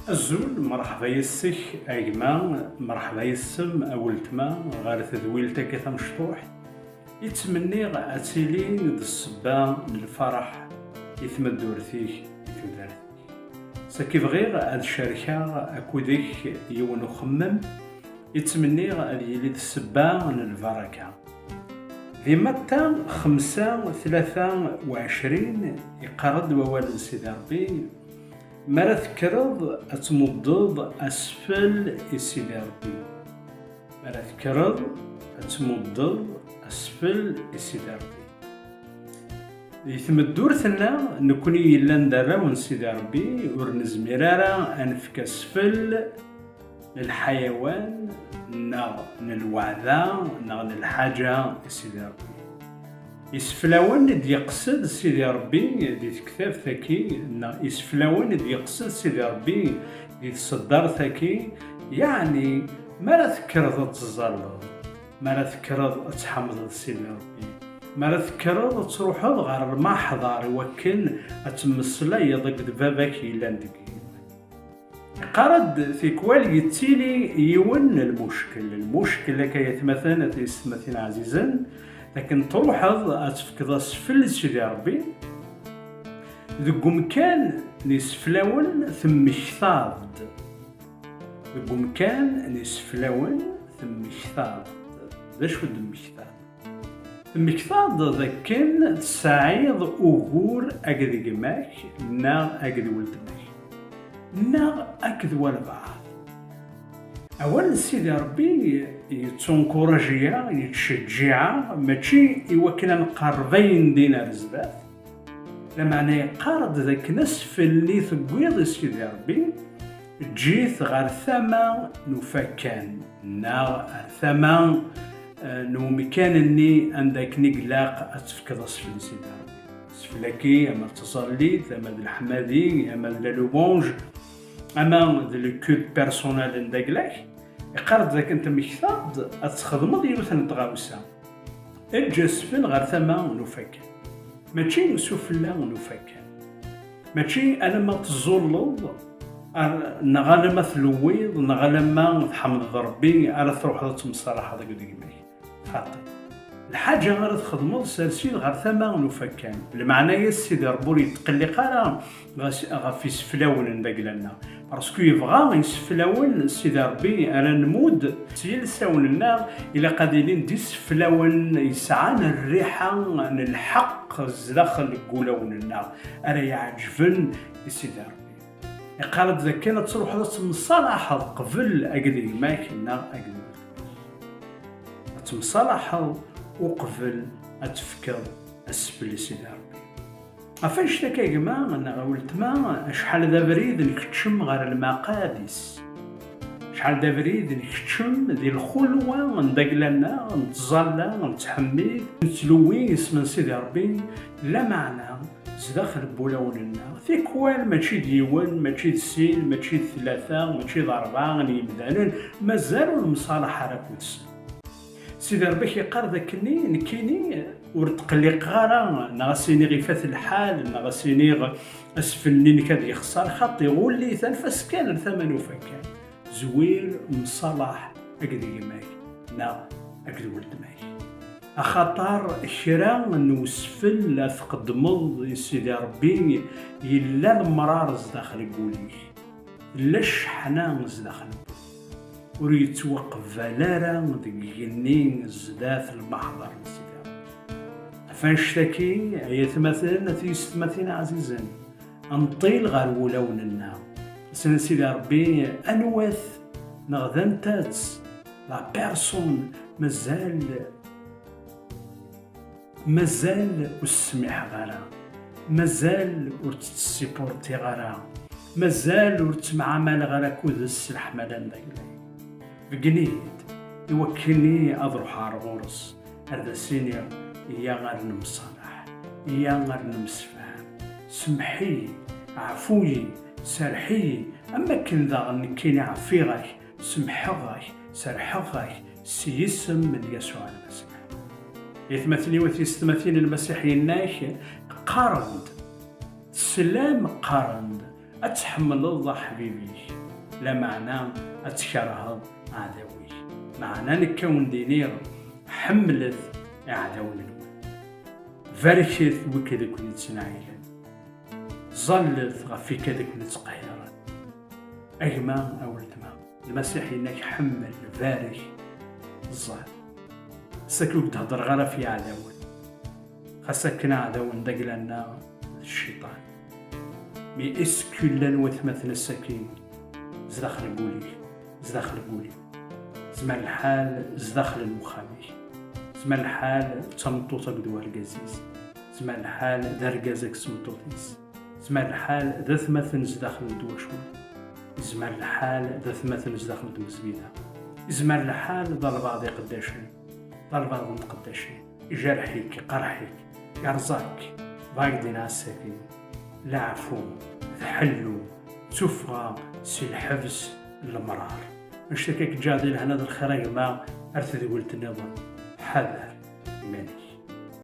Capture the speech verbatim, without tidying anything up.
Azul, mṛeḥba yes-k a gma, mṛeḥba yes-m a weltma ɣer tedwilt-agi tamecṭuḥt. I ttmenniɣ ad tili d ssebba n lfeṛḥ i tmeddurt-ik, i tudert-ik. Saki bɣiɣ ad cerkeɣ akked-k yiwen uxemmem i ttmenniɣ ad yili d ssebba n lbaraka. Di Matta xemsa tlata u ɛecrin, iqqar-d wawal n Sidi Ṛebbi: "Mi ara tekkreḍ ad tmuddeḍ asfel i Sidi Ṛebbi." Mi ara tekkreḍ ad tmuddeḍ asfel i Sidi Ṛebbi. Di tmeddurt-nneɣ, nekkni yellan d arraw n Sidi Ṛebbi, ur nezmir ara ad nefk asfel n lḥayawan, neɣ n lweɛda, neɣ n lḥaǧa i Sidi Ṛebbi. Iseflawen i d-yeqsed Sidi Ṛebbi di tektabt-agi, neɣ iseflawen i d-yeqsed Sidi Ṛebbi di tseddart-agi, yeɛni, mi ara tekkreḍ ad teẓẓalleḍ, mi ara tekkreḍ ad tḥemdeḍ Sidi Ṛebbi, mi ara tekkreḍ ad truḥeḍ ɣer lmaḥḍer i wakken ad temmeslayeḍ akked Baba-k yellan deg yigenni. Iqqar-d tikwal yettili yiwen n lmuckel. Lmuckel akka, ay atmaten, at yessetmatin ɛzizen, d akken truḥeḍ ad tefkeḍ asfel i Sidi Ṛebbi, deg umkan n iseflawen temmektaḍ-d. Deg umkan n iseflawen temmektaḍ-d. D acu d-temmektaḍ? Temmektaḍ d akken tesɛiḍ ugur akked gma-k, neɣ akked weltma-k, neɣ akked walbeɛḍ. Awal n Sidi Ṛebbi yettunkuraji-aɣ, yettcejjiɛ-aɣ, mačči i wakken ad nqerreb ayendin ar zdat, lameɛna yeqqar-d d akken asfel-nni tewwiḍ i Sidi Ṛebbi, eǧǧ-it ɣer tama n ufakkan, neɣ ar tama, eh, n umkan-nni anda akken i ilaq ad tefkeḍ asfel i Sidi Ṛebbi. Asfel-agi, ama d taẓallit, ama d leḥmadi, ama d la louange, ama d le culte personnel n dagla-k, iqqar-d d akken temmektaḍ-d ad txedmeḍ yiwet n tɣawsa. Eǧǧ asfel ɣer tama n ufakkan, mačči s ufella n ufakkan. Mačči alamma teẓẓulleḍ, ar-, neɣ alamma tlewwiḍ, neɣ alamma tḥemdeḍ Ṛebbi, ara truḥeḍ ad temsalaḥeḍ akked gma-k. Xaṭi. Lḥaǧa ara txedmeḍ, sers-it ɣer tama n ufakkan. Lmeɛna-yas, Sidi Ṛebbi ur yetqelliq ara ɣas ɣef iseflawen n dagla-nneɣ. Parce que yebɣa iseflawen, Sidi Ṛebbi, ara nmudd s yilsawen-nneɣ, ilaq ad ilin d iseflawen yesɛan rriḥa n lḥeqq zdaxel n wulawen-nneɣ, ara iɛeǧben i Sidi Ṛebbi. Iqqar-d dakken ad truḥeḍ ad temsalaḥeḍ qbel akked gma-k neɣ akked weltma-k. Ad temsalaḥeḍ uqbel ad tefkeḍ asfel i Sidi Ṛebbi. Ɣef annect-agi, a gma neɣ a weltma, acḥal d abrid nkeččem ɣer lmaqadis. Acḥal d abrid nkeččem di lxulwa n dagla-nneɣ, nettẓalla, nettḥemmid, nettlewwi isem n Sidi Ṛebbi, lameɛna zdaxel n wulawen-nneɣ, tikwal mačči d yiwen, mačči d sin, mačči d tlata, mačči d ṛebɛa n yimdanen, mazal ur nemsalaḥ ara akked-sen. Sidi Ṛebbi k-iqqar d akkenni, nekkini ur tqelliqeɣ ara, neɣ ad s-iniɣ ifat lḥal, neɣ ad s-iniɣ asfel-nni-inek ad yexṣer, xaṭi, ɣulli-t, anef-as kan ar tama n ufakkan. Zwir, mṣalaḥ akked gma-k neɣ akked weltma-k. Axaṭer kra n usfel ad tqeddmeḍ i Sidi Ṛebbi, yella lemṛaṛ zdaxel n wul-ik. Tella cceḥna zdaxel n wul-ik. Ur yettwaqbal ara deg igenni zdat lmeḥḍer n Sidi Ṛebbi. Ɣef annect-agi, ay atmaten, a tiyessetmatin ɛzizen, nṭil ɣer wulawen-nneɣ. Slen Sidi Ṛebbi, anwa-t neɣ d anta-tt la personne mazal, mazal ur s-smiḥeɣ ara, mazal ur tt-ssipurtiɣ ara, mazal ur ttemɛamaleɣ ara akked-s s leḥmala n dagla. Beggen-iyi-d i wakken ad ruḥeɣ ar ɣur-s, ad as-iniɣ, iyya ar nemṣalaḥ, iyya ar nemsefham, semmeḥ-iyi, ɛfu-yi, serreḥ-iyi, am wakken daɣen nekkini ɛfiɣ-ak, semmḥeɣ-ak, serrḥeɣ-ak s yisem n Yasuɛ Lmasiḥ. Aytmaten-iw, a tiyessetmatin n Lmasiḥ, yenna-k, qqaren-d, teslam, qqaren-d, ad tḥemmleḍ aḥbib-ik. Lameɛna ad tkerheḍ aɛdaw-ik. Meɛna nekk a wen-d-iniɣ, ḥemmlet iɛdawen-nwen. Barket wid i ken-ittnaɛilen. Ẓallet ɣef wid i ken-ittqehhiren. A gma, a weltma, Lmasiḥ yenna-k ḥemmel, barek, ẓẓal. Ass-agi ur d-heddreɣ ara ɣef yiɛdawen. Xas akken aɛdawen d agla-nneɣ d cciṭan. Mi is kullan watmaten ass-agi zdaxel n wul-ik, zdaxel n wul-iw. Zmer lḥal zdaxel n uxxam-ik. Zmer lḥal d tameṭṭut akked urgaz-is. Zmer lḥal d argaz akked tmeṭṭut-is. Zmer lḥal d atmaten zdaxel n twacult. Zmer lḥal d atmaten zdaxel n tmezgida. Zmer lḥal d albaɛḍ iqeddacen, d albaɛḍ n tqeddacin. Ijerḥ-ik, iqerḥ-ik, yerẓa-k. Bɣa k-d-iniɣ ass-agi, leɛfu, d ḥellu, d tuffɣa si lḥebs n lemrar. Annect-agi ad k-ǧǧeɣ di lehna d lxir a gma, ar tedwilt nniḍen. Ḥader iman-ik.